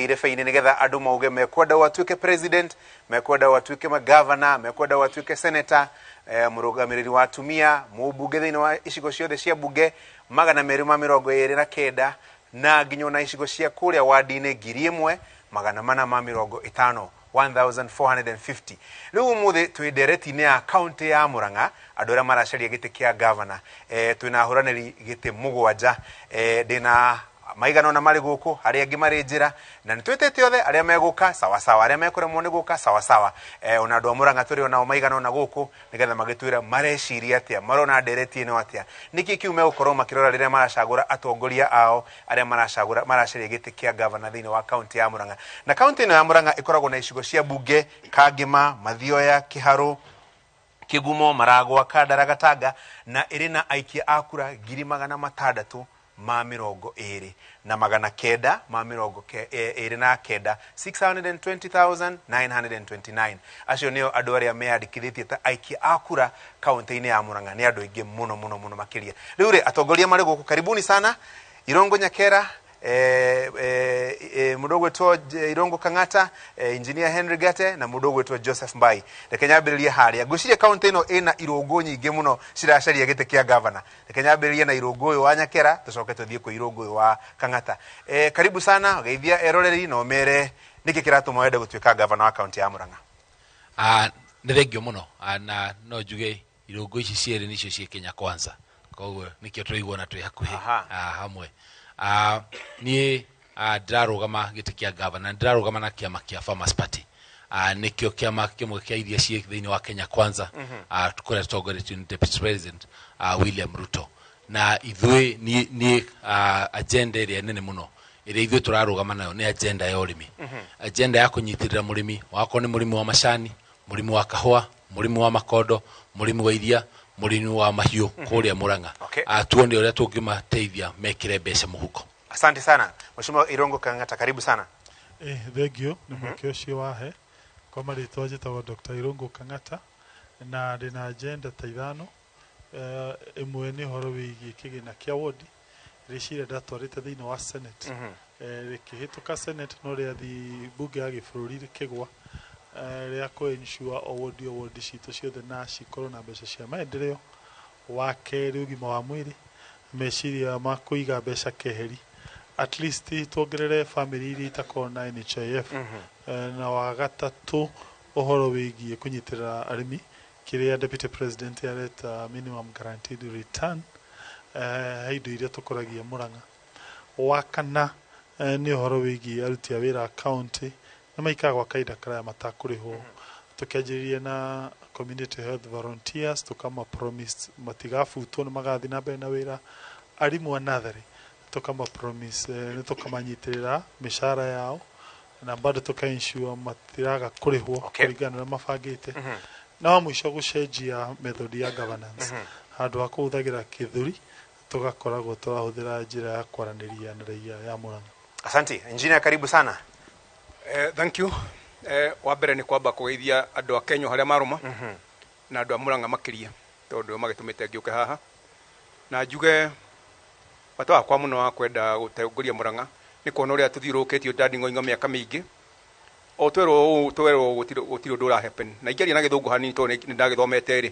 Irebe-inĩ nĩgetha andũ mauge mekwenda watuĩke president, mekwenda watuĩke magavana, mekwenda watuĩke senator, mũrũgamĩrĩri wa atumia, mũmbunge thĩinĩ wa icigo ciothe cia bunge 229, na nginya ona icigo cia kũrĩa wadi-inĩ 1450, 1450. Rĩu ũmũthĩ twĩ ndereti-inĩ ya kaunti ya Murang'a, andũ arĩa maracaria gĩtĩ kĩa gavana. Twĩna ahũranĩri gĩtĩ 7, ndĩna maigana ona marĩ gũkũ, arĩa angĩ marĩ njĩra, na nĩ twĩtĩte othe arĩa megũka sawasawa, arĩa mekũremwo nĩ gũka sawasawa. Ona andũ a Murang'a tũrĩ onao maigana ona gũkũ nĩgetha magĩtwĩra mareciria atĩa, marona ndereti ĩno atĩa, nĩkĩ kĩu megũkorwo makĩrora rĩrĩa maracagũra atongoria ao arĩa maracagũra maracaria gĩtĩ kĩa gavana thĩinĩ wa kaunti ya Murang'a. Na kaunti ĩno ya Murang'a ĩkoragwo na icigo cia bunge Kangema, Mathioya, Kĩharũ, Kĩgumo, Maragwa, Kandara, Gatanga, na ĩrĩ na aikia a kura 629,929, 620,929. Acio nĩo andũ arĩa meyandĩkithĩtie ta aikia a kura kaunti-inĩ ya Murang'a. Nĩ andũ aingĩ mũno mũno mũno makĩria. Rĩu rĩ, atongoria marĩ gũkũ, karibuni sana. Irongo Nyakera, mũndũ ũgwĩtwo Irungu Kang'ata, Engineer Henry Gate na mũndũ ũgwĩtwo Joseph Mbai. Reke nyambĩrĩrie harĩa. Ngwĩciria kaunti ĩno ĩna irũngũ nyingĩ mũno ciracaria gĩtĩ kĩa gavana. Reke nyambĩrĩrie na irũngũ ũyũ wa Nyakera, tũcoke tũthiĩ kwĩ irũngũ ũyũ wa Kang'ata. Karibu sana, geithia eroreri na ũmere nĩkĩ kĩratũma wende gũtuĩka gavana wa kaunti ya Murang'a. Nĩ thengio mũno, na no njuge irũngũ ici cierĩ nĩcio ciĩ Kenya Kwanza, koguo nĩkĩo tũraiguana twĩ hakuhĩ, hamwe. Niĩ ndĩrarũgama gĩtĩ kĩa gavana, ndĩrarũgama na kĩama kĩa Farmers Party. Nĩkĩo kĩama kĩmwe kĩa iria ciĩ thĩinĩ wa Kenya Kwanza, kũrĩa tũtongoretio nĩ Deputy President William Ruto. Na ithuĩ niĩ agenda ĩrĩa nene mũno ĩrĩa ithuĩ tũrarũgama nayo nĩ agenda ya ũrĩmi. Agenda ya kũnyitĩrĩra mũrĩmi, wakorwo nĩ mũrĩmi wa macani, mũrĩmi wa kahũa, mũrĩmi wa makondo, mũrĩmi wa iria, mũrĩmi wa mahiũ kũrĩa Murang'a. Tuone ũrĩa tũngĩmateithia mekĩre mbeca mũhuko. Asante sana Mheshimiwa Irungu Kang'ata, karibu sana. Thengio nĩ mweke ũcio wahe. Kwa marĩtwa njĩtagwo Dr. Irungu Kang'ata na ndĩna agenda ta 5. Ĩmwe nĩ ũhoro wĩgiĩ kĩgĩna kĩa wodi rĩciria ndatwarĩte thĩinĩ wa Senate. Rĩkĩhĩtũka Senate no rĩathi bunge ya gĩbũrũri rĩkĩgwa, rĩa kũ ensure o wodi o wodi citũ ciothe na cikorwo na mbeca cia maendeleo. Wa kerĩ, ũgima wa mwĩrĩ, meciria ma kũiga mbeca keheri, at least tuongerere family iria itakoragwo na NHIF. Na wa gatatũ, ũhoro wĩgiĩ kũnyitĩrĩra arĩmi, kĩrĩa Deputy President areta minimum guaranteed return, he indo iria tũkũragia Murang'a. Wa kana, nĩ ũhoro wĩgiĩ aruti a wĩra a county na maikaraga gwa kahinda karaya matakũrĩhwo. Tũkĩanjĩrĩria na community health volunteers, tũkama promise matigabutwo, nĩ magathiĩ na mbere na wĩra. Arimũ a natharĩ tũkama promise, nĩ tũkamanyitĩrĩra mĩcara yao na bado tũka ensure matiraga kũrĩhwo kũringana na ũrĩa mabangĩte. Na wa mũico, gũcenjia method ya governance, handũ ha kũhũthagĩra kĩthũri tũgakoragwo tũrahũthĩra njĩra ya kwaranĩria na raia ya Murang'a. Asante engineer, karibu sana. Thank you. Wa mbere nĩ kwamba kũgeithia andũ a Kenya harĩa marũma na andũ a Murang'a makĩria, tondũ magĩtũmĩte ngĩũke haha na njuge bata wakwa mũno wa kwenda gũtongoria Murang'a nĩ kuona ũrĩa tũthiũrũrũkĩtio ndanding'oing'o mĩaka mĩingĩ, o twerwo ũũ twerwo gũtirĩ ũndũ ũra happen. Na ingĩaria na gĩthũngũ hanini tondũ nĩ ndagĩthomete rĩ,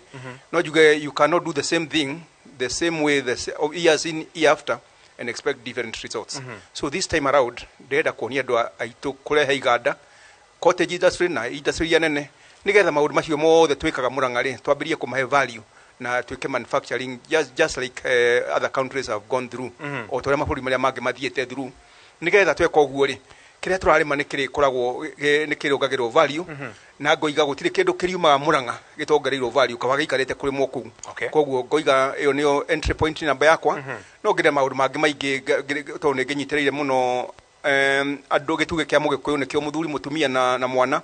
no njuge you cannot do the same thing the same way the years in year after and expect different results. So this time around ndĩrenda kuonia andũ aitũ kũrehe iganda, cottage industry na industry iria nene, nĩgetha maũndũ macio mothe twĩkaga Murang'a rĩ, twambĩrĩrie kũmahe value na twĩke manufacturing just like other countries have gone through, o ta ũrĩa mabũrũri marĩa mangĩ mathiĩte through, nĩgetha tweka ũguo rĩ, kĩrĩa tũrarĩma nĩ kĩrĩkoragwo nĩ kĩrĩongagĩrwo value. Na ngoiga gũtirĩ kĩndũ kĩriumaga Murang'a gĩtongereirwo value, kaba gĩikarĩte kũrĩmwo kũu. Koguo ngoiga ĩyo nĩyo entry point namba yakwa. No ngĩre maũndũ mangĩ maingĩ tondũ nĩ ngĩnyitĩrĩire mũno andũ gĩtugĩ kĩa mũgĩkũyũ nĩkĩo mũthuri, mũtumia na mwana,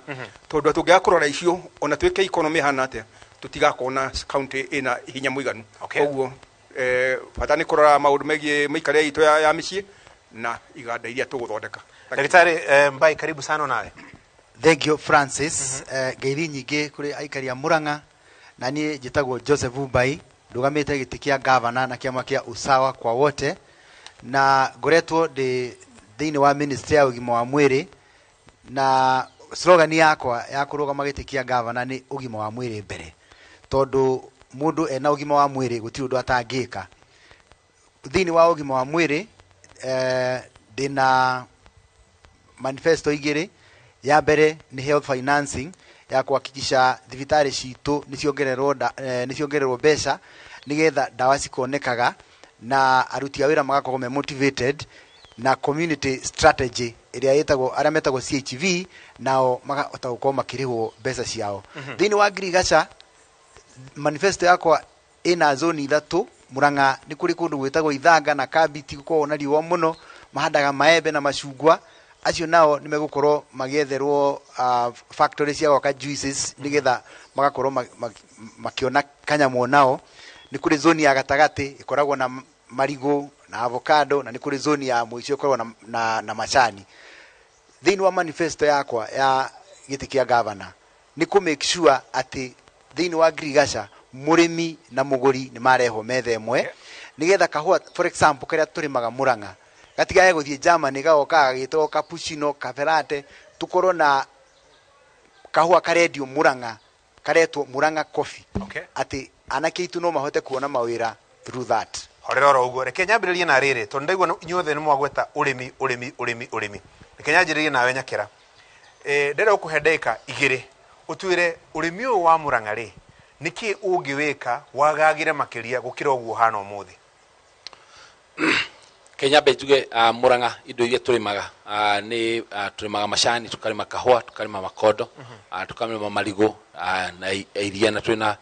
tondũ tũngĩaga kũrora icio, ona twĩke economy hana atĩa, tũtigakorwo na county ĩna hinya mũiganu. Koguo bata nĩ kũrora maũndũ megiĩ mĩikarĩre itũ ya mĩciĩ na iganda iria tũgũthondeka. Ndagĩtarĩ Mbai, karibu sana nawe. Thank you, Francis. Ngeithi nyingĩ kũrĩ aikari a Murang'a, na niĩ njĩtagwo Joseph Mbai, ndũgamĩte gĩtĩ kĩa gavana na kĩama kĩa Usawa kwa Wote, na ngoretwo ndĩ thĩinĩ wa ministry ya ũgima wa mwĩrĩ. Na slogan yakwa ya kũrũgama gĩtĩ kĩa gavana nĩ ũgima wa mwĩrĩ mbere, tondũ mũndũ ena ũgima wa mwĩrĩ gũtirĩ ũndũ atangĩka. Thĩinĩ wa ũgima wa mwĩrĩ ndĩna manifesto igĩrĩ. Ya mbere nĩ health financing ya kuhakikisha thibitarĩ citũ nĩ ciongererwo mbeca nĩgetha ndawa cikonekaga na aruti a wĩra magakorwo me motivated, na community strategy ĩrĩa ĩtagwo arĩa metagwo CHV nao makahota gũkorwo makĩrĩhwo mbeca ciao. Thĩinĩ wa ngirigaca manifesto yakwa ĩna zone ithatũ. Murang'a nĩ kũrĩ kũndũ gwĩtagwo Ithanga na Kabiti, gũkoragwo na riũa mũno, mahandaga maembe na macungwa. Acio nao nĩ megũkorwo magĩetherwo factory cia gwaka juices nĩgetha magakorwo makĩona kanyamũ. Nao nĩ kũrĩ zone ya gatagatĩ ĩkoragwo na marigũ na avocado, na nĩ kũrĩ zone ya mũico ĩkoragwo na macani. Thĩinĩ wa manifesto yakwa ya gĩtĩ kĩa gavana nĩ kũ make sure atĩ thĩinĩ wa ngirigaca mũrĩmi na mũgũri nĩ marehwo metha ĩmwe, nĩgetha kahũa, for example, karĩa tũrĩmaga Murang'a gatigae gũthiĩ Germany gagoka gagĩtwo cappuccino, cafe latte. Tũkorwo na kahũa karendio Murang'a karetwo Murang'a Coffee, atĩ anake aitũ no mahote kuona mawĩra through that. Horera oro ũguo, reke nyambĩrĩrie na rĩrĩ, tondũ ndaigua inyuothe nĩ mwagweta ũrĩmi, ũrĩmi, ũrĩmi, ũrĩmi. Reke nyanjĩrĩrie nawe Nyakĩra. Ndĩrenda gũkũhe ndagĩka 2 ũtwĩre ũrĩmi ũyũ wa Murang'a rĩ, nĩkĩ ũngĩwĩka wagagĩre makĩria gũkĩra ũguo ũhana ũmũthĩ? Kenya mbe njuge Murang'a indo iria tũrĩmaga nĩ tũrĩmaga macani, tũkarĩma kahũa, tũkarĩma makondo, tũkarĩma marigũ na iria, na twĩna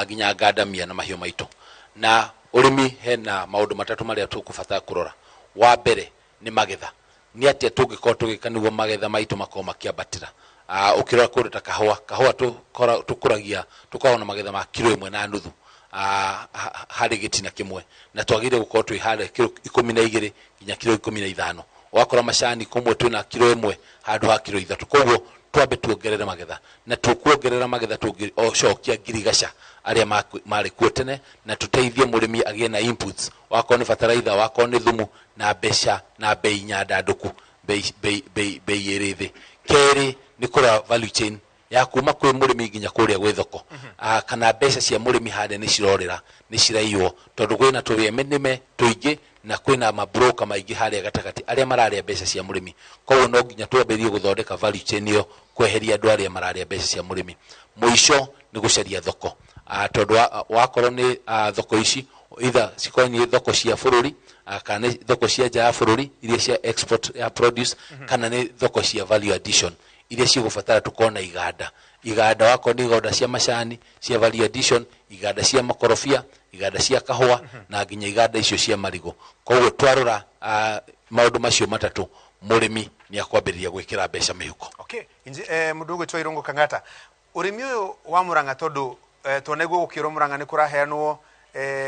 nginya ngandamia na mahiũ maitũ. Na ũrĩmi hena maũndũ matatũ marĩa tũkũbatara kũrora. Wa mbere nĩ magetha, nĩ atĩa tũngĩkorwo tũgĩka nĩguo magetha maitũ makorwo makĩambatĩra? Ũkĩrora kũndũ ta kahũa, kahũa tũkũragia, tũkoragwo na magetha ma kiro 1.5 harĩ gĩtina kĩmwe, na twagĩrĩire gũkorwo twĩ harĩa kiro 12 nginya kiro 15. Ũgakora macani kũmwe twĩna kiro 1 handũ ha kiro 3. Koguo twambe tuongerere magetha, na tũkuongerera magetha tũngĩcokia ngirigaca arĩa marĩ kuo tene, na tũteithie mũrĩmi agĩe na inputs, wakorwo nĩ bataraitha, wakorwo nĩ thumu, na mbeca na bei nyandandũku, bei ĩrĩ thĩ. Kerĩ nĩ kũrora value chain ya kuma kwĩ mũrĩmi nginya kũrĩa gwĩ thoko, kana mbeca cia mũrĩmi harĩa nĩ cirorĩra, nĩ ciraiywo, tondũ kwĩna tũrĩme tũingĩ na kwĩna mabroka maingĩ harĩa gatagatĩ arĩa mararĩa mbeca cia mũrĩmi. Koguo no nginya twambĩrĩrie gũthondeka value chain ĩyo, kweheria andũ arĩa mararĩa mbeca cia mũrĩmi. Mũico nĩ gũcaria thoko, tondũ wakorwo nĩ thoko ici either cikorwo nĩ thoko cia bũrũri kana nĩ thoko cia nja ya bũrũri iria cia export ya produce, kana nĩ thoko cia value addition iria cigũbatara tũkorwo na iganda, wakorwo nĩ iganda cia macani cia value addition, iganda cia makorobia, iganda cia kahũa, na nginya iganda icio cia marigũ. Koguo twarora maũndũ macio matatũ, mũrĩmi nĩ akwambĩrĩria gwĩkĩra mbeca mĩhuko. Okay, mũndũ ũgwĩtwo Irũngũ Kang'ata, ũrĩmi ũyũ wa Murang'a, tondũ tuonaiguo gũkĩrwo Murang'a nĩ kũraheanwo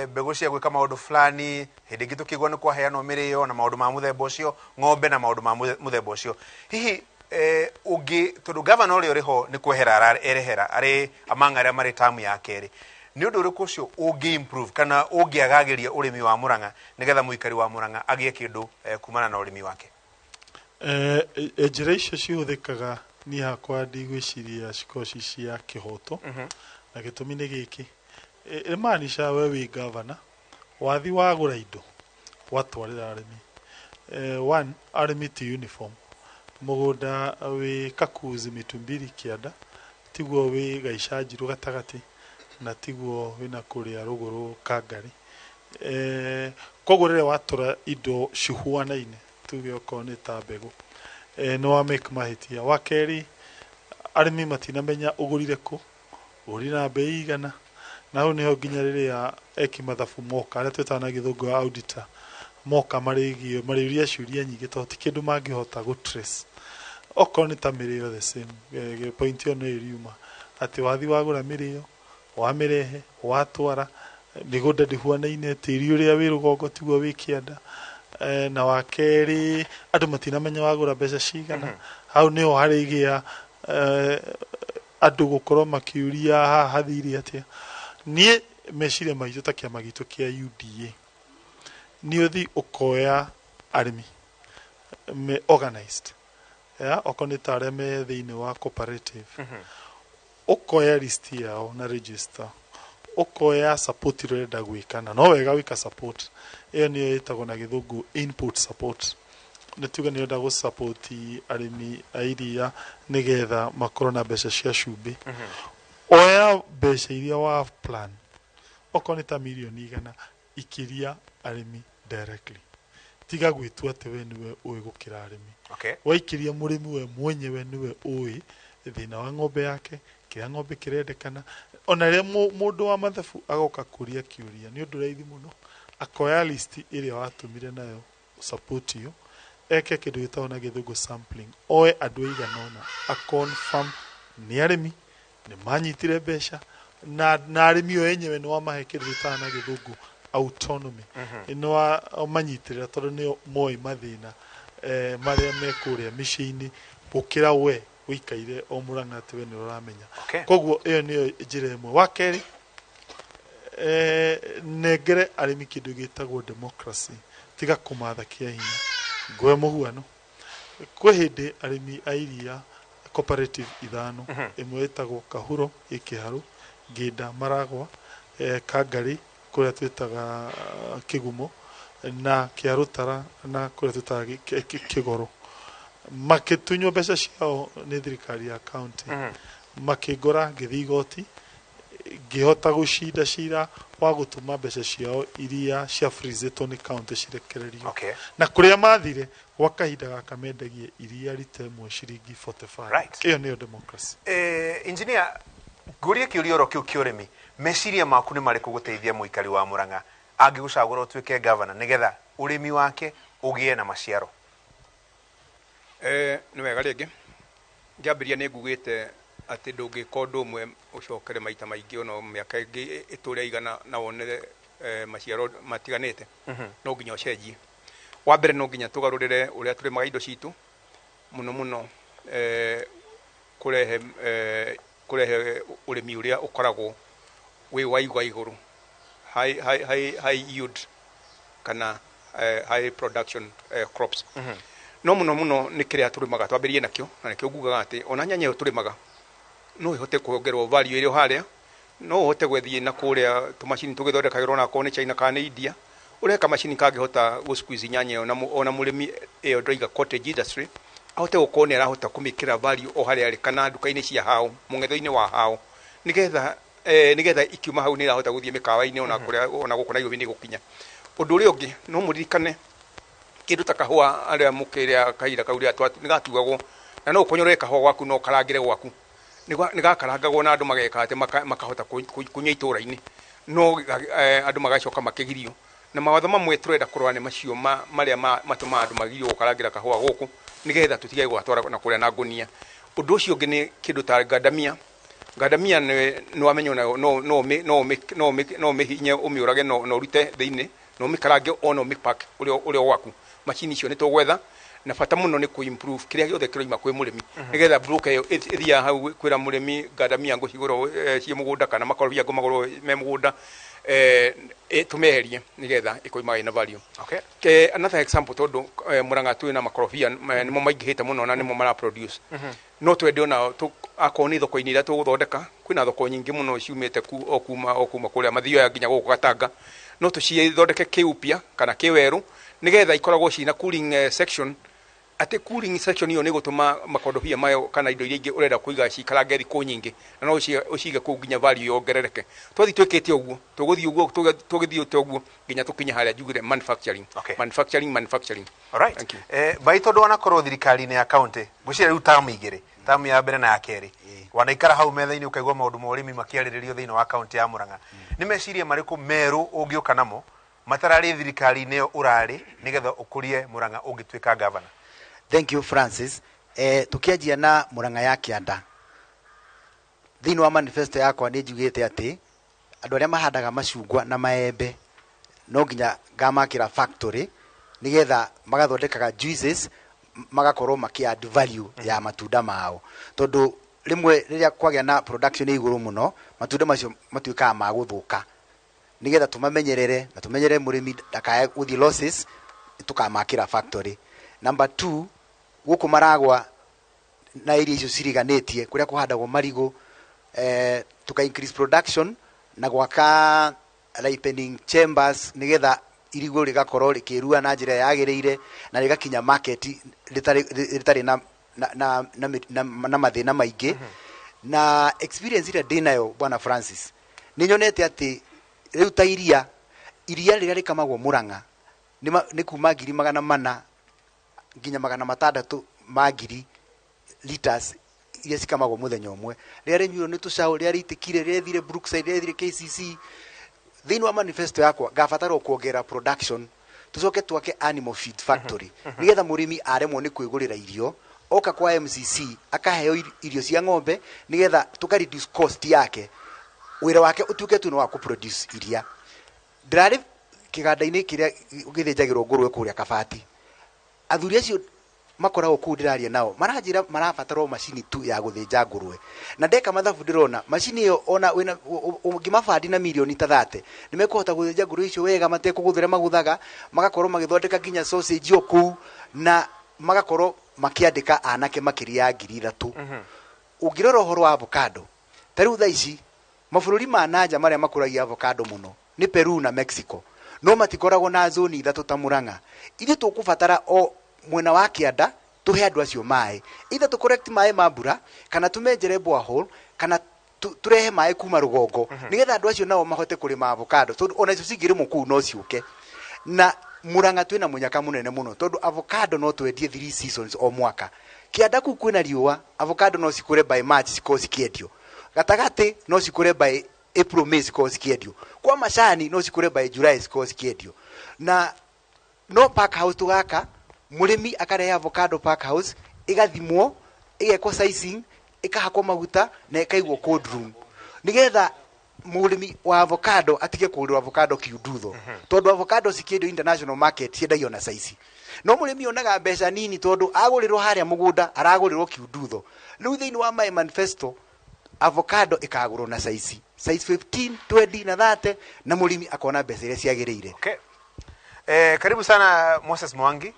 mbegũ cia gwĩka maũndũ fulani, hĩndĩ ĩngĩ tũkĩigua nĩ kwaheanwo mĩrĩo na maũndũ ma mũthemba ũcio, ng'ombe na maũndũ ma mũthemba ũcio. Hihi ũngĩ, tondũ gavana ũrĩa ũrĩ ho nĩ kwehera erehera arĩ among arĩa marĩ tamu ya kerĩ, nĩ ũndũ ũrĩkũ ũcio ũngĩ improve kana ũngĩagagĩria ũrĩmi wa Murang'a nĩgetha mũikari wa Murang'a agĩe kĩndũ kumana na ũrĩmi wake? Njĩra icio cihũthĩkaga niĩ hakwa ndigwĩciria cikorwo ci cia kĩhoto, na gĩtũmi nĩ gĩkĩ: ĩmaanisha we wĩ gavana wathi wagũra indo watwarĩra arĩmi, one, arĩmi ti uniform. Mũgũnda wĩ Kakuzi Mitumbiri kĩanda tiguo wĩ Gaicanjirũ gatagatĩ, na tiguo wĩna kũrĩa rũgũrũ Kangari. Koguo rĩrĩa watũra indo cihuanaine, tuge okorwo nĩ ta mbegũ, nĩ wa make mahĩtia. Wa kerĩ, arĩmi matinamenya ũgũrire kũ, ũgũrire na mbei igana, na hau nĩho nginya rĩrĩa eki mathabu moka, arĩa twĩtaga na gĩthũngũ auditor, moka marĩgio marĩũria ciũria nyingĩ tondũ ti kĩndũ mangĩhota gũ trace. Okorwo nĩ ta mĩrĩo, the same point ĩyo nĩ ĩriuma atĩ wathi wagũra mĩrĩo, wamĩrehe, watwara mĩgũnda ndĩhuanaine, tĩri ũrĩa wĩ rũgongo tiguo wĩ kĩanda. Na wa kerĩ, andũ matinamenya wagũra mbeca cigana. Hau nĩho harĩgĩa andũ gũkorwo makĩũria haha hathire atĩa. Niĩ meciria maitũ ta kĩama gitũ kĩa UDA nĩ ũthi ũkoya arĩmi me organized. Ya okorwo nĩ ta arĩa me thĩinĩ wa cooperative, ũkoya list yao na register, ũkoya support ĩrĩa ũrenda gwĩka, na no wega gwĩka support ĩyo, nĩyo ĩtagwo na Gĩthũngũ input support. Nĩ tuge nĩ ũrenda gũ-support arĩmi a iria nĩgetha makorwo na mbeca cia cumbĩ, oya mbeca iria wa plan, okorwo nĩ ta mirioni 100, ikiria arĩmi directly. Tiga gwĩtua atĩ we nĩwe ũĩ gũkĩra arĩmi. Waikiria mũrĩmi, we mwenyewe nĩwe ũĩ thĩna wa ng'ombe yake, kĩrĩa ng'ombe kĩrendekana. Ona rĩrĩa mũndũ wa mathabu agoka kũria kĩũria, nĩ ũndũ raithi mũno, akoya list ĩrĩa watũmire nayo support ĩyo, eke kĩndũ gĩtagwo na Gĩthũngũ sampling, oe andũ aigana ũna, a confirm nĩ arĩmi nĩ manyitire mbeca, na arĩmi o enyewe nĩ wamahe kĩndũ gĩtagwo na Gĩthũngũ autonomy, nĩ wamanyitĩrĩra, tondũ nĩo moĩ mathĩna marĩa me kũrĩa mĩciĩ-inĩ gũkĩra we ũikaire o Mũrang'a atĩ we nĩ ũramenya. Koguo ĩyo nĩyo njĩra ĩmwe. Wa kerĩ, nengere arĩmi kĩndũ gĩtagwo democracy, tiga kũmatha kĩa hinya. Ngũhe mũhuano, kwĩ hĩndĩ arĩmi a iria cooperative ithano, ĩmwe ĩtagwo Kahuro ĩ Kĩharũ, Ngĩnda Maragwa, Kangari kũrĩa twĩtaga Kĩgumo, na Kĩarũtara na kũrĩa twĩtaga Kĩgoro, makĩtunywo mbeca ciao nĩ thirikari ya county. Makĩngora ngĩthiĩ igoti, ngĩhota gũcinda cira wa gũtũma mbeca ciao iria cia freezetwo nĩ county cirekererio. Na kũrĩa mathire gwa kahinda gaka mendagie iria rita ĩmwe ciringi 45. Ĩyo nĩyo democracy. Engineer, ngũrie kĩũria oro kĩu kĩa ũrĩmi. Meciria maku nĩ marĩkũ gũteithia mũikari wa Mũrang'a angĩgũcagũra ũtuĩke governor, nĩgetha ũrĩmi wake ũgĩe na maciaro? Nĩ wega, rĩngĩ ngĩambĩrĩria nĩ ngugĩte atĩ ndũngĩka ũndũ ũmwe ũcokere maita maingĩ, ona mĩaka ĩngĩ ĩtũre igana na wone maciaro matiganĩte. No nginya ũcenjie. Wa mbere, no nginya tũgarũrĩre ũrĩa tũrĩmaga indo citũ, mũno mũno kũrehe ũrĩmi ũrĩa ũkoragwo wĩ wa igwa igũrũ, high yield kana high production crops. No mũno mũno nĩ kĩrĩa tũrĩmaga twambĩrĩrie nakĩo, na nĩkĩo ngugaga atĩ ona nyanya ĩyo tũrĩmaga no ĩhote kuongererwo value ĩrĩ o harĩa, no ũhote gwethiĩ na kũrĩa tũmacini tũgĩthondekagĩrwo onakorwo nĩ China kana nĩ India, ũrehe kamacini kangĩhota gũ squeeze nyanya ĩyo, na ona mũrĩmi ĩyo ndĩraiga cottage industry ahote gũkorwo nĩ arahota kũmĩkĩra value o harĩa arĩ kana nduka-inĩ cia hao, mũng'etho-inĩ wa hao, nĩgetha ikiuma hau nĩ irahota gũthiĩ mĩkawa-inĩ ona kũrĩa ona gũkũ Nairobi nĩ gũkinya. Ũndũ ũrĩa ũngĩ, no mũririkane kĩndũ ta kahũa, arĩa mũkĩrĩa kahinda kau rĩrĩa nĩ gatuagwo, na no ũkonyorere kahũa gwaku no ũkarangĩre gwaku, nĩ gakarangagwo na andũ mageka atĩ makahota kũnyua itũũra-inĩ, no andũ magacoka makĩgirio na mawatho mamwe. Tũrenda kũrora nĩ macio marĩa matũmaga andũ magirio gũkarangĩra kahũa gũkũ, nĩgetha tũtige gũgatwara na kũrĩa na ngũnia. Ũndũ ũcio ũngĩ nĩ kĩndũ ta ngandamia. Ngandamia nĩ wamenya onayo no ũmĩhinye, ũmĩũrage, no ũrute thĩinĩ na ũmĩkarange, ona ũmĩpack ũrĩa gwaku. Macini icio nĩ tũgwetha, na bata mũno nĩ kũ-improve kĩrĩa gĩothe kĩroima kwĩ mũrĩmi, nĩgetha broker ĩyo ĩthiaga hau kwĩra mũrĩmi ngandamia ngũcigũrwo ciĩ mũgũnda kana makorobia ngũmagũrwo me mũgũnda, tũmeherie nĩgetha ĩkoimaga ĩna value. Ke another example, tondũ Murang'a twĩ na makorobia, nĩmo maingĩhĩte mũno na nĩmo mara produce, no twende ona akorwo nĩ thoko-inĩ iria tũgũthondeka, kwĩna thoko nyingĩ mũno ciumĩte ku o kuma kũrĩa Mathioya nginya gũkũ Gatanga, no tũcithondeke kĩupya kana kĩwerũ, nĩgetha ikoragwo ciĩna cooling section, atĩ cooling section ĩyo nĩ gũtũma makondobia mayo kana indo iria ingĩ ũrenda kũiga cikarange thikũ nyingĩ, na no ũcige kũu nginya value yongerereke. Twathiĩ twĩkĩte ũguo, tũgũthiĩ ũguo, tũgĩthiĩte ũguo nginya tũkinye harĩa njugire manufacturing. Manufacturing, manufacturing. Alright. Thank you. Bai, tondũ wanakorwo thirikari-inĩ ya county, ngwĩciria rĩu tamu igĩrĩ, tamu ya mbere na ya kerĩ, wanaikara hau metha-inĩ ũkaigua maũndũ ma ũrĩmi makĩarĩrĩrio thĩinĩ wa kaunti ya Murang'a, nĩ meciria marĩkũ merũ ũngĩũka namo matararĩ thirikari-inĩ ĩyo ũrarĩ, nĩgetha ũkũrie Murang'a ũngĩtuĩka gavana? Thank you, Francis. Tukianjia na Murang'a ya Kĩanda, thĩinĩ wa manifesto yakwa nĩ njugĩte atĩ andũ arĩa mahandaga macungwa na maembe no nginya ngamakĩra factory, nĩgetha magathondekaga juices, magakorwo maki add value ya matunda mao, tondũ rĩmwe rĩrĩa kwagĩa na production ĩ igũrũ mũno, matunda macio matuĩkaga ma gũthũka. Nĩgetha tũmamenyerere na tũmenyerere mũrĩmi ndakae gũthiĩ losses, tũkamakĩra factory. Number two, gũkũ Maragwa Na area icio ciriganĩtie kũrĩa kũhandagwo marigũ, tuka increase production na gwaka ripening chambers nigetha irigũ rĩgakorwo rĩkĩrua na njĩra yagĩrĩire na rĩgakinya market rĩtarĩ na mathĩna maingĩ. Na experience ĩrĩa ndĩnayo, bwana Francis, nĩ nyonete atĩ rĩu ta iria rĩrĩa rĩkamagwo Mũrang'a nĩ kuma 400,000 nginya 600 ma ngiri liters iria cikamagwo mũthenya ũmwe, rĩrĩa rĩnyuirwo nĩ tũcaũ, rĩrĩa rĩitĩkire, rĩrĩa rĩthire Brookside, rĩrĩa rĩthire KCC. Thĩinĩ wa manifesto yakwa ngabatarwo kuongerera production, tucoke twake animal feed factory nigetha mũrĩmi aremwo nĩ kwĩgũrĩra irio oka kwa MCC akaheo irio cia ng'ombe, nigetha tuka reduce cost yake, wĩra wake ũtuĩke tu nĩ wa kũproduce iria. Ndĩrarĩ kĩganda-inĩ kĩrĩa gĩthĩnjagĩrwo ngũrwe kũrĩa Kabati. Athuri acio makoragwo kũu ndĩraria nao maranjĩra marabatarwo macini tu ya gũthĩnja ngũrwe, na ndeka mathabu ndĩrona macini ĩyo ona wĩna ũngĩmabandi na mirioni ta 30 nĩ mekũhota gũthĩnja ngũrwe icio wega matekũgũthĩra magũthaga, magakorwo magĩthondeka nginya sausage o kũu na magakorwo makĩandĩka anake makĩria ya 3,000. Ũngĩrora ũhoro wa avocado, ta rĩu thaa ici mabũrũri ma nanja marĩa makũragia avocado mũno nĩ Peru na Mexico, no matikoragwo na zoni ithatũ ta Murang'a. Ithuĩ tũkũbatara o mwena wa kĩanda tũhe andũ acio maĩ, either tũ collect maĩ ma mbura kana tũmenjere borehole kana tũrehe maĩ kuma rũgongo nĩgetha andũ acio nao mahote kũrĩma avocado, tondũ ona icio cingĩrĩmwo kũu no ciũke. Na Murang'a twĩna mũnyaka mũnene mũno tondũ avocado no twendie three seasons o mwaka. Kĩanda kũu kwĩna riũa, avocado no cikũre by March cikorwo cikĩendio, gatagatĩ no cikũre by April, May cikorwo cikĩendio, kwa macani no cikũre by July cikorwo cikĩendio. Na no pack house tũgaka, mũrĩmi akarehe avocado pack house, ĩgathimwo, ĩgekwo sizing, ĩkahakwo maguta na ĩkaigwo cold room nigetha mũrĩmi wa avocado atige kũgũrĩrwo avocado kiundutho, tondũ avocado cikĩendio international market ciendagio na size, no mũrĩmi onaga mbeca nini tondũ agũrĩrwo harĩa mũgũnda aragũrĩrwo kiundutho. Rĩu thĩinĩ wa my manifesto avocado ĩkagũrwo na size 15, 20 na 30 na mũrĩmi akona mbeca iria ciagĩrĩire. Okay. Karibu sana Moses Mwangi.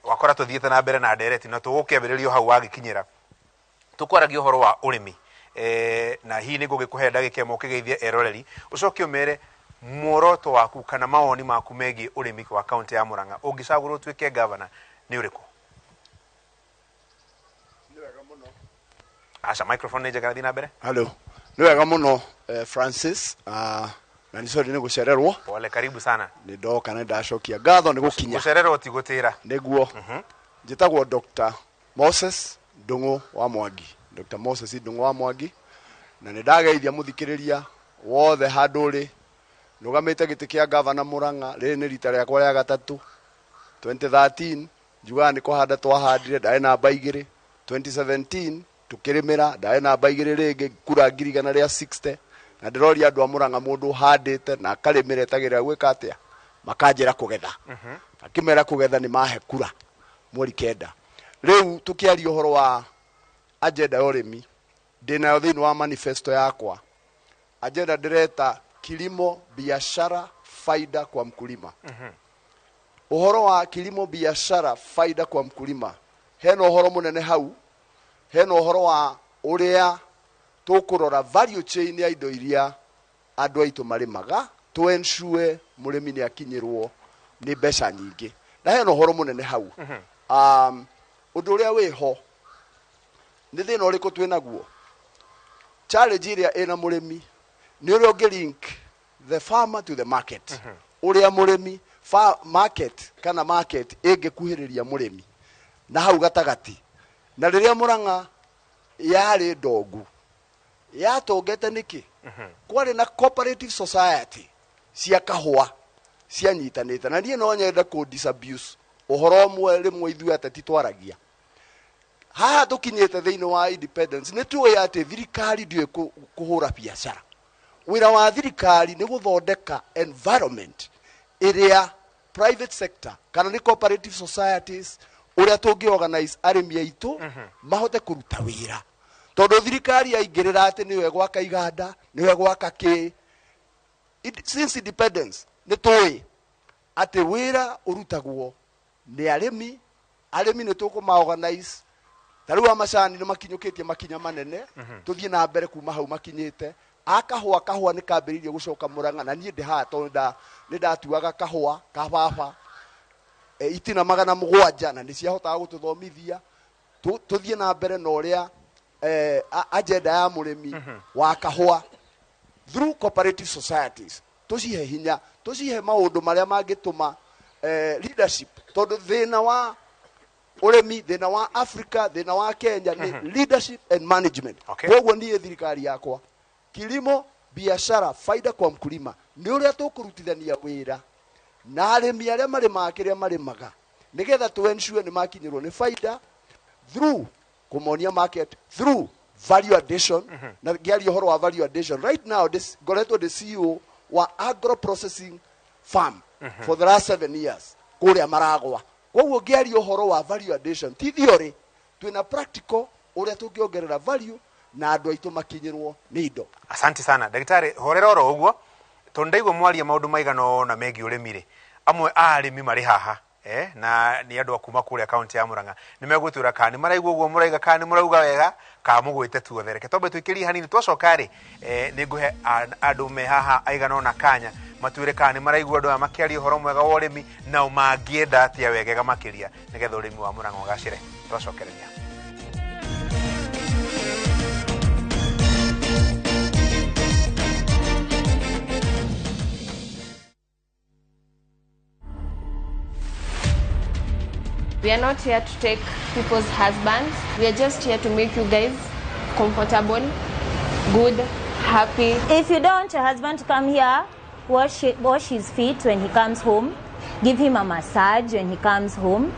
Wakora tuthiĩte na mbere na ndereti na tũgũkĩambĩrĩrio hau wagĩkinyĩra tũkwaragia ũhoro wa ũrĩmi, na hihi nĩ ngũgĩkũhe ndagĩka ĩmwe ũkĩgeithie eroreri, ũcoke ũmere muoroto waku kana mawoni maku megiĩ ũrĩmi wa kaunti ya Murang'a ũngĩcagũrwo ũtuĩke gavana nĩ ũrĩkũ. Aca, microphone nĩ njega, thiĩ na mbere. Hello. Nĩ wega mũno, Francis, na nĩ sorry nĩ gũcererwo. Pole, karibu sana. Nĩ ndoka na ndacokia ngatho nĩ gũkinya. Gũcererwo ti gũtĩra. Nĩguo. Njĩtagwo Dr. Moses Ndung'u wa Mwangi, Dr. Moses Ndung'u wa Mwangi, na nĩ ndageithia mũthikĩrĩria wothe handũ ũrĩ. Nũgamĩte gĩtĩ kĩa gavana Murang'a, rĩrĩ nĩ rita rĩakwa rĩa gatatũ. 2013 njugaga nĩ kũhanda twahandire, ndarĩ namba 2. 2017 tukĩrĩmĩra, ndarĩ namba 2 rĩngĩ, kura 160,000. Na ndĩroria andũ a Murang'a, mũndũ ũhandĩte na akarĩmĩra etagĩrĩra gwĩka atĩa? Makanjĩra kũgetha. Akĩmera kũgetha nĩ mahe kura mweri 9. Rĩu tũkĩaria ũhoro wa agenda ya ũrĩmi, ndĩnayo thĩinĩ wa manifesto yakwa, agenda ndĩreta kilimo biashara faida kwa mkulima. Ũhoro wa kilimo biashara faida kwa mkulima, hena ũhoro mũnene hau, hena ũhoro wa ũrĩa tũkũrora value chain ya indo iria andũ aitũ marĩmaga, tũ ensure mũrĩmi nĩ akinyĩrwo nĩ mbeca nyingĩ, na hena ũhoro mũnene hau. Ũndũ ũrĩa wĩho nĩ thĩna ũrĩkũ twĩ naguo? Challenge ĩrĩa ĩna mũrĩmi nĩ ũrĩa ũngĩ link the farmer to the market, ũrĩa mũrĩmi market kana market ĩngĩkuhĩrĩria mũrĩmi na hau gatagatĩ. Na rĩrĩa Murang'a yarĩ ndongu, yatongete nĩkĩ? Kwarĩ na cooperative society cia kahũa cianyitanĩte. Na niĩ no nyende kũ disabuse ũhoro ũmwe rĩmwe ithuĩ ateti twaragia haha. Tũkinyĩte thĩinĩ wa independence, nĩ tuĩ atĩ thirikari ndiũĩ kũhũra biacara. Wĩra wa thirikari nĩ gũthondeka environment ĩrĩa private sector kana nĩ cooperative societies, ũrĩa tũngĩ organize arĩmi aitũ mahote kũruta wĩra, tondũ thirikari yaingĩrĩra atĩ nĩyo ĩgwaka iganda, nĩyo ĩgwaka kĩ. Since independence nĩ tũĩ atĩ wĩra ũrutagwo nĩ arĩmi. Arĩmi nĩ tũkũma organize. Ta rĩu amacani nĩ makinyũkĩtie makinya manene, tũthiĩ na mbere kuma hau makinyĩte. A kahũa, kahũa nĩ kambĩrĩirie gũcoka Mũrang'a, na niĩ ndĩ haha tondũ nĩ ndatuaga kahũa ka baba itina 700, na nĩ ciahotaga gũtũthomithia. Tũthiĩ na mbere na ũrĩa agenda ya mũrĩmi wa kahũa through cooperative societies, tũcihe hinya, tũcihe maũndũ marĩa mangĩtũma leadership, tondũ thĩna wa ũrĩmi, thĩna wa Africa, thĩna wa Kenya nĩ leadership and management. Koguo niĩ thirikari yakwa, kilimo, biashara, faida kwa mkulima, nĩ ũrĩa tũkũrutithania wĩra na arĩmi arĩa marĩmaga kĩrĩa marĩmaga, nĩgetha tũ ensure nĩ makinyĩrwo nĩ faida through kũmonia market, through value addition. Na ngĩaria ũhoro wa value addition, right now this ngoretwo ndĩ CEO wa agro processing farm for the last 7 years kũrĩa Maragwa. Koguo ngĩaria ũhoro wa value addition, ti theory, twĩna practical ũrĩa tũngĩongerera value na andũ aitũ makinyĩrwo nĩ indo. Asante sana, ndagĩtarĩ. Horera oro ũguo, tondũ ndaigua mwaria maũndũ maigana ũna megiĩ ũrĩmi rĩ, amwe a arĩmi marĩ haha na nĩ andũ a kuma kũrĩa kaunti ya Murang'a, nĩ megũtwĩra kana nĩ maraigua ũguo mũraiga, kana nĩ mũrauga wega, kana mũgwĩte tuothe. Reke twambe tũikĩrie hanini, twacoka rĩ, nĩ ngũhe andũ me haha aigana ũna kanya matwĩre kana nĩ maraigua andũ aya makĩaria ũhoro mwega wa ũrĩmi, nao mangĩenda atĩa wegega makĩria nĩgetha ũrĩmi wa Murang'a ũgacĩre. Twacokereria. We are not here to take people's husbands. We are just here to make you guys comfortable, good, happy. If you don't want your husband to come here, wash his feet when he comes home, give him a massage when he comes home,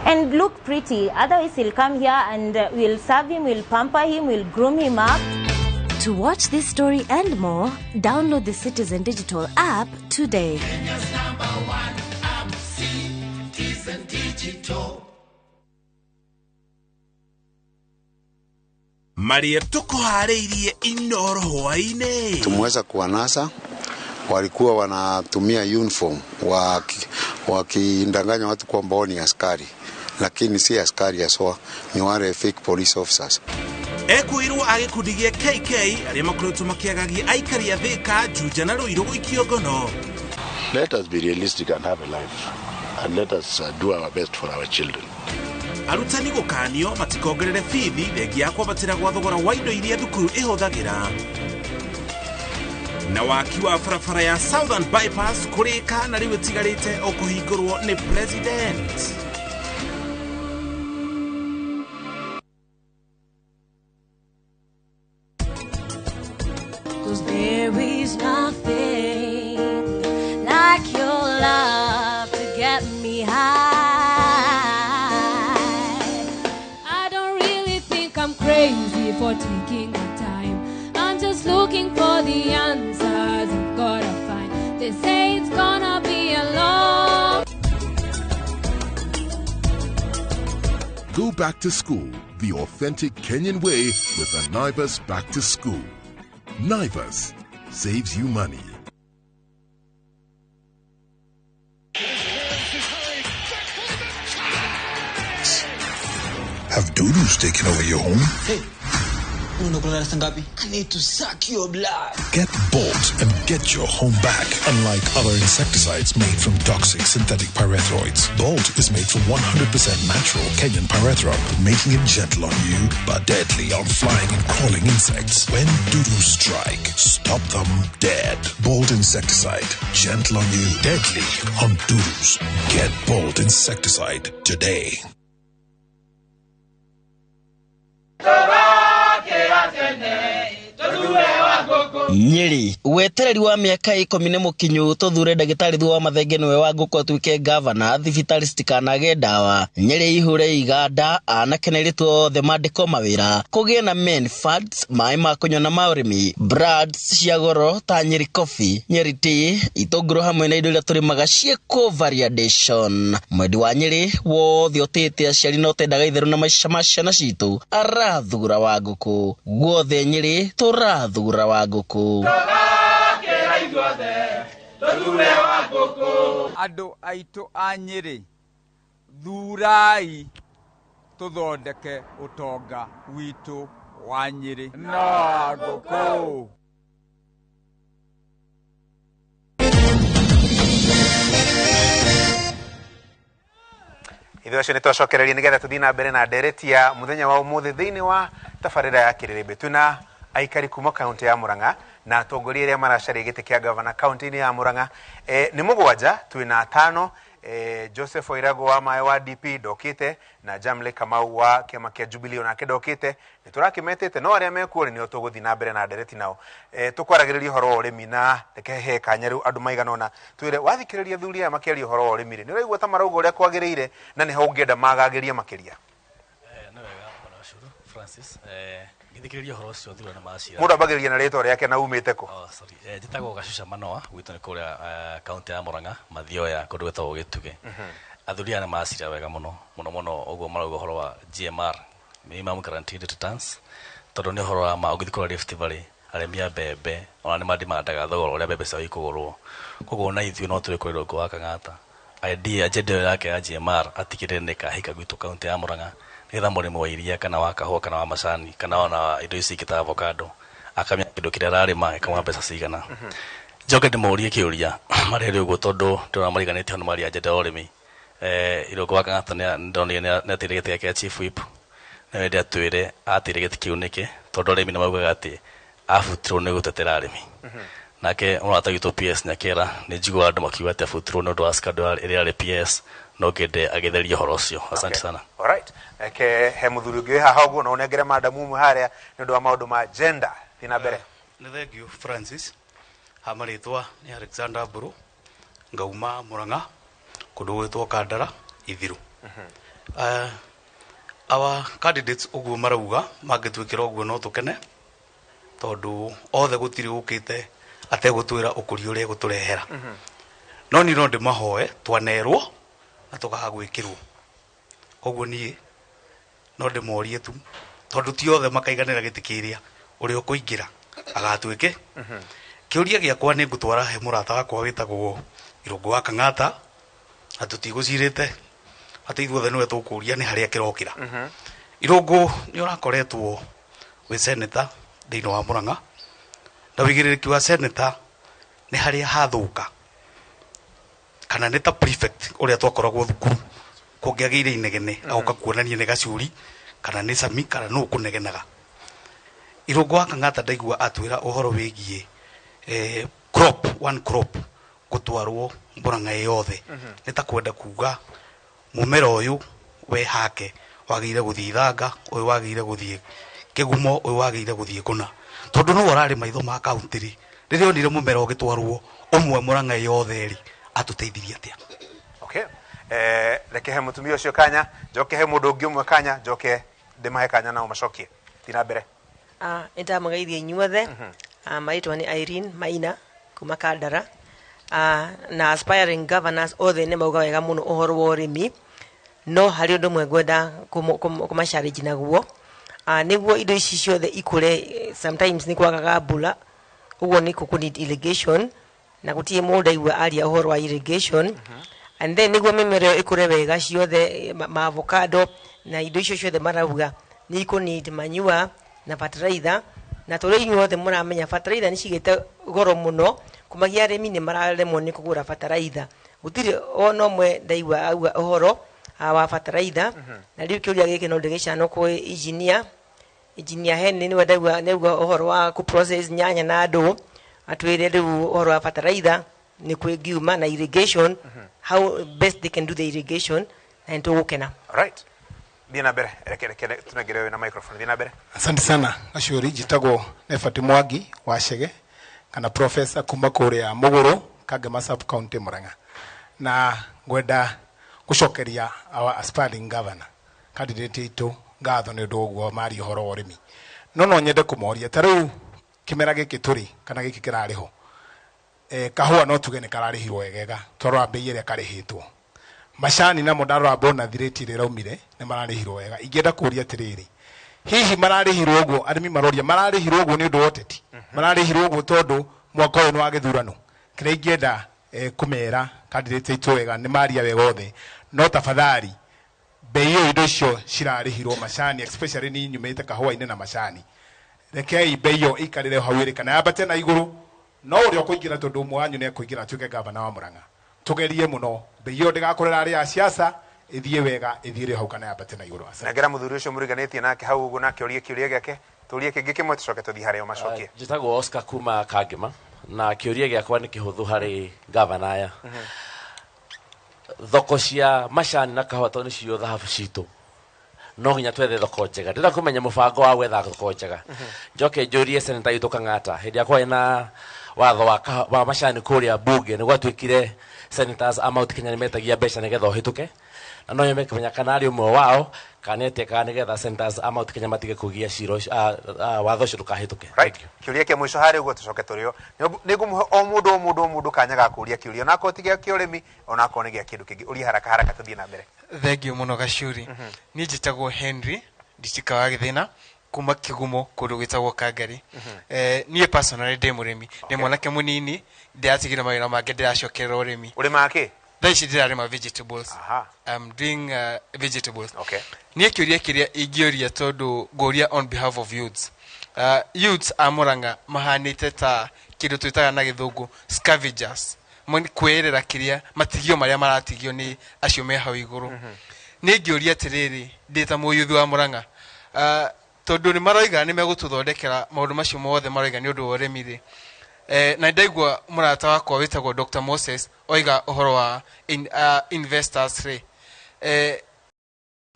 and look pretty. Otherwise, he'll come here and we'll serve him, we'll pamper him, we'll groom him up. To watch this story and more, download the Citizen Digital app today. Kenya's number one app, Citizen Digital. Marĩa tũkũharĩirie Inoro hwaĩ-inĩ. Tumeweza kuwanasa, walikuwa wanatumia uniform wakidanganya watu kwamba wao ni askari, lakini si askari haswa, ni wale fake police officers. Ekwĩrwo a gĩkundi gĩa KK arĩa makoretwo makĩagagia aikari a Thĩka, Juja na Ruiru gũikio ngono. Let us be realistic and have a life, and let us do our best for our children. Arutani gũkanio matikongerere bithi thengia ya kwambatĩra gwa thogora wa indo iria thukuru ĩhũthagĩra, na waki wa barabara ya Southern Bypass kũrĩka na rĩu ĩtigarĩte o kũhingũrwo nĩ president. 'Cause there is nothing like your love to get me high. I don't really think I'm crazy for taking the time. I'm just looking for the answers I've gotta find. They say it's gonna be a long Go back to school the authentic Kenyan way with the Naivas Back to School. Naivas saves you money. Have dudus taken over your home? Hey, unakula ngapi? I need to suck your blood. Get Bolt and get your home back. Unlike other insecticides made from toxic synthetic pyrethroids, Bolt is made from 100% natural Kenyan pyrethrum, making it gentle on you but deadly on flying and crawling insects. When dudus strike, stop them dead. Bolt insecticide, gentle on you, deadly on dudus. Get Bolt insecticide today. Nyeri wetereri wa mĩaka 10 nĩ mũkinyu, tũthure ndagĩtarĩ Thuo wa Mathenge nĩwe wa ngũkũ atuĩke gavana, thibitarĩ citikanage ndawa, Nyeri ihũre iganda, anake na airĩtu othe mandĩkwo mawĩra, kũgĩe na men funds, maĩ ma kũnyua na ma ũrĩmi, brands cia goro ta Nyeri Coffee, Nyeri Tea, itũngũrũ hamwe na indo iria tũrĩmaga ciĩkwo variation. Mwendi wa Nyeri wothe ũtĩĩte aciari na ũtendaga itherũ na maica ma ciana citũ arathura wa ngũkũ. Guothe Nyeri tũrathura wa ngũkũ. Andũ aitũ a Nyĩrĩ, thurai Tũthondeke ũtonga witũ wa Nyĩrĩ na ngũkũ. Ithuĩ acio nĩ twacokereria nĩgetha tũthiĩ na mbere na ndereti ya mũthenya wa ũmũthĩ thĩinĩ wa tabarĩra ya kĩrĩrĩmbĩ. Twĩna aikari kuma kaunti ya Murang'a na atongoria arĩa maracaria gĩtĩ kĩa gavana kaunti-inĩ ya Murang'a. Nĩ mũgwanja, twĩna atano, Joseph Oirago wa Maĩ wa DP ndokĩte, na Jamle Kamau wa kĩama kĩa Jubilee onake ndokĩte. Nĩ tũrakĩmetĩte no arĩa mekuo rĩ nĩo tũgũthiĩ na mbere na ndereti nao. Tũkwaragĩrĩria ũhoro wa ũrĩmi na reke he kanya rĩu andũ maigana ũna twĩre wathikĩrĩria athuri aya makĩaria ũhoro wa ũrĩmi rĩ, nĩ ũraigua ta marauga ũrĩa kwagĩrĩire na nĩho ũngĩenda magagĩrie makĩria? Nĩ wega bwana Wacuru Francis, ngĩthikĩrĩria ũhoro ũcio thurwa nĩ macira. Mũndũ ambagĩrĩria na rĩtwa rĩake na umĩte kũ? Oh, sorry. Njĩtagwo Gacuca Manoa, gwitũ nĩ kũrĩa kaunti ya Murang'a, Mathioya, kũndũ gwĩtagwo Gĩtugĩ. Athuri aya nĩ macira wega mũno mũno mũno, ũguo marauga ũhoro wa GMR, minimum guaranteed returns, tondũ nĩ ũhoro wa ma ũngĩthiĩ kũrĩa Rift Valley, arĩmi a mbembe ona nĩ mandimandaga thogora ũrĩa mbembe ciao ikũgũrwo. Koguo ona ithuĩ no tũrĩ kũrĩ Rũngũ wa Kang'ata, idea agenda ĩyo yake ya GMR atigĩrĩre nĩ ĩkahika gwitũ kaunti ya Murang'a, nĩgetha mũrĩmi wa iria kana wa kahũa kana wa macani kana ona indo ici ingĩ ta avocado akamenya kĩndũ kĩrĩa ararĩma gĩkauma mbeca cigana. Njoke ndĩmũrie kĩũria marĩ ũguo, tondũ ndĩrona mariganĩtie hau nĩ maria agenda ya ũrĩmi. Irũngũ wa Kang'ata nĩ ndonire nĩ ateire gĩtĩ gĩake gĩa chief whip, na wende atwĩre ateire gĩtĩ kĩu nĩkĩ, tondũ arĩmi nĩ maugaga atĩ abutirwo nĩ gũtetera arĩmi. Nake mũrata witũ PS Nyakera nĩ njiguaga andũ makiuga atĩ abutirwo nĩ ũndũ wa scandal ĩrĩa yarĩ PS, no ngĩende agĩtheria ũhoro ũcio. Asante sana. Alright. Reke he mũthuri ũngĩ wĩ haha ũguo na ũnengere madamu ũmwe harĩa nĩ ũndũ wa maũndũ ma gender. Thiĩ na mbere. Nĩ thank you Francis. Ha marĩtwa nĩ Alexander Mburu, ngauma Murang'a, kũndũ gwĩtwo Kandara Ithiru. Our candidates ũguo marauga mangĩtuĩkĩra ũguo no tũkene, tondũ othe gũtirĩ ũkĩte ategũtwĩra ũkũria ũrĩa egũtũrehera. No niĩ no ndĩmahoe, twanerwo na tũkaga gwĩkĩrwo, koguo niĩ no ndĩmorie tu, tondũ ti othe makaiganĩra gĩtĩ kĩrĩa, ũrĩa ũkũingĩra agatuĩke. Kĩũria gĩakwa nĩ ngũtwara he mũrata wakwa wĩtagwo Irũngũ wa Kang'ata, na tũtigũcirĩte atĩ ithuothe nĩwe tũkũria nĩ harĩa kĩrokĩra. Irũngũ, nĩ ũrakoretwo wĩ senator thĩinĩ wa Murang'a, na wĩigĩrĩrĩki wa senator nĩ harĩa hathũka, kana nĩ ta prefect ũrĩa twakoragwo thukuru, kũngĩagĩire inegene agoka kuonania nĩ gacuri kana nĩ cami kana nũ ũkũnegenaga. Irũngũ wa Kang'ata ndaigua atwĩra ũhoro wĩgiĩ crop one crop gũtwarwo Murang'a yothe, nĩ ta kwenda kuga mũmera ũyũ we hake wagĩrĩire gũthiĩ Ithanga, ũyũ wagĩrĩire gũthiĩ Kĩgumo, ũyũ wagĩrĩire gũthiĩ kũna, tondũ nĩwe ũrarĩ maitho ma kaunti rĩ, rĩrĩa onire mũmera ũgĩtwarwo ũmwe Murang'a yothe rĩ, atũteithirie atĩa? Okay. Reke he mũtumia ũcio kanya, njoke he mũndũ ũngĩ ũmwe kanya, njoke ndĩmahe kanya nao macokie. Thiĩ na mbere. Nĩ ndamũgeithia inyuothe. Marĩtwa nĩ Irene Maina kuma Kandara. Na aspiring governors othe nĩ mauga wega mũno ũhoro wa ũrĩmi, no harĩ ũndũ ũmwe ngwenda kũma-challenge naguo. Nĩguo indo ici ciothe ikũre, sometimes nĩ kwagaga mbura, ũguo nĩ kũ need irrigation, na gũtirĩ mũndũ ndaigua aria ũhoro wa irrigation. And then nĩguo mĩmera ĩyo ĩkũre wega ciothe, ma avocado na indo icio ciothe marauga nĩ ikũ need manure na fertilizer, na tũrĩ inyuothe mũramenya fertilizer nĩ cigĩte goro mũno, kũmagia arĩmi nĩ mararemwo nĩ kũgũra fertilizer. Gũtirĩ ona ũmwe ndaigua auga ũhoro wa fertilizer. Na rĩu kĩũria gĩkĩ no ndĩgĩcano kwĩ engineer Henry, nĩwe ndaigua nĩauga ũhoro wa kũ process nyanya na ndũ, atwĩre rĩu ũhoro wa fertilizer nĩ kwĩngiuma na irrigation, how best they can do the irrigation, na nĩ tũgũkena. Alright. Thiĩ na mbere. Reke tunengere wĩna microphone. Thiĩ na mbere. Asante sana Gacuri. Njĩtagwo Nebert Mwangi wa Chege kana professor kuma kũrĩa Mũgũrũ, Kangema sub county, Murang'a, na ngwenda gũcokeria our aspiring governor candidate itũ ngatho nĩ ũndũ ũguo maria ũhoro wa ũrĩmi, no nyende kũmoria ta rĩu kĩmera gĩkĩ tũrĩ kana gĩkĩ kĩrarĩ ho, kahũa no tuge nĩ kararĩhirwo wegega twarora mbei ĩrĩa karĩhĩtwo. Macani namo ndarora bonathi rate ĩrĩa ĩraumire nĩ mararĩhirwo wega. Ingĩenda kũria atĩrĩrĩ, hihi mararĩhirwo ũguo, arĩmi maroria mararĩhirwo ũguo nĩ ũndũ wa ũteti, mararĩhirwo ũguo tondũ mwaka ũyũ nĩ wa gĩthurano? Kĩrĩa ingĩenda kũmera candidate aitũ wega, nĩ maria wega othe, no tafadhali Bei ĩyo indo icio cirarĩhirwo macani, especially ni nyumĩte kahũa-inĩ na macani, rekei bei ĩyo ĩikarĩre hau ĩrĩ kana yambate na igũrũ. No ũrĩa ũkũingĩra, tondũ ũmwe wanyu nĩ ekũingĩra atuĩke gavana wa Murang'a, tũgerie mũno bei ĩyo ndĩgakorera arĩa a siasa, ĩthiĩ wega, ĩthiĩre hau kana yambate na igũrũ. Asante. Nengera mũthuri ũcio mũriganĩtie nake hau ũguo nake orie kĩũria gĩake. Tũrie kĩngĩ kĩmwe, tũcoke tũthiĩ harĩa o macokie. Njĩtagwo Oscar kuma Kangema, na kĩũria gĩakwa nĩ kĩhũthũ harĩ gavana aya. Thoko cia macani na kahũa, tondũ nĩcio thahabu citũ, no nginya twethe thoko njega. Ndĩrenda kũmenya mũbango wa gwetha thoko njega. Njoke njũrie seneta witũ Kang'ata, hĩndĩ ĩrĩa kwarĩ na watho wa macani kũrĩa bunge, nĩ gwatuĩkire senators a Mount Kenya nĩ metagia mbeca nĩgetha ũhĩtũke, na no nyone kũmenya kana arĩ ũmwe wao kana nĩ atĩkaga nĩgetha senators a Mount Kenya matige kũgia cira ũcio, watho ũcio ndũkahĩtũke. Right, kĩũria kĩa mũico harĩ ũguo, tũcoke tũrĩo. Nĩ ngũmũhe o mũndũ o mũndũ o mũndũ kanya ga kũũria kĩũria, onakorwo ti gĩa kĩũrĩmi, onakorwo nĩ gĩa kĩndũ kĩngĩ. Ũria haraka haraka, tũthiĩ na mbere. Thengiũ mũno, Gacuri. Niĩ njĩtagwo Henry Nditika wa Gĩthĩna kuma Kĩgumo, kũndũ gwĩtagwo Kangari. Niĩ personally ndĩ mũrĩmi, ndĩ mwanake mũnini, ndĩratigire mawĩra mangĩ, ndĩracokerera ũrĩmi. Ũrĩmaga kĩ? Thaa ici ndĩrarĩma vegetables. I'm doing vegetables. Niĩ kĩũria kĩrĩa ingĩũria, tondũ ngũria on behalf of youths, youths a Murang'a mahanĩte ta kĩndũ twĩtaga na gĩthũngũ scavengers. Kwĩrĩra kĩrĩa matigio marĩa maratigio nĩ acio me hau igũrũ. Niĩ ngĩũria atĩrĩrĩ, ndĩ ta mũyuthi wa Murang'a, tondũ nĩ maroiga nĩ megũtũthondekera maũndũ macio mothe maroiga nĩ ũndũ wa ũrĩmi rĩ, na ndaigua mũrata wakwa wĩtagwo Dr. Moses oiga ũhoro wa investors rĩ,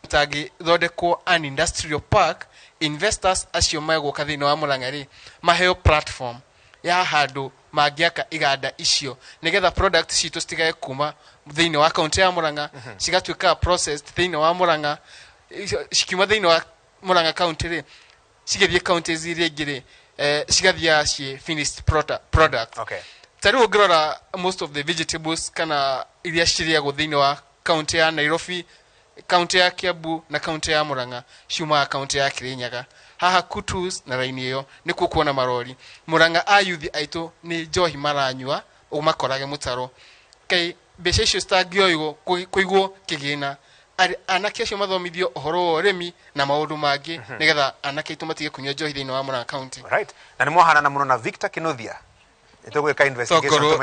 tangĩthondekwo an industrial park, investors acio megũka thĩinĩ wa Murang'a rĩ, maheo platform ya handũ mangĩaka iganda icio, nĩgetha product citũ citigage kuma thĩinĩ wa kaunti ya Murang'a, cigatuĩka processed thĩinĩ wa Murang'a. Cikiuma thĩinĩ wa Murang'a county rĩ, cigĩthiĩ counties iria ingĩ rĩ, cigathiaga ciĩ finished product. Ta rĩu ũngĩrora most of the vegetables kana iria cirĩagwo thĩinĩ wa kaunti ya Nairobi, kaunti ya Kiambu na kaunti ya Murang'a, ciumaga kaunti ya Kirinyaga haha Kutus na raini ĩyo nĩkuo kuona marori. Murang'a a yuthi aitũ nĩ njohi maranyua ũmakorage mũtaro. Kai mbeca icio citangĩoywo kũigwo kĩgĩna, anake acio mathomithio ũhoro wa ũrĩmi na maũndũ mangĩ, nĩgetha anake aitũ matige kũnyua njohi thĩinĩ wa Murang'a county. Right, na nĩ mwahanana mũno na Victor Kinuthia. Nĩ tũgwĩka investigation. Tokorwo.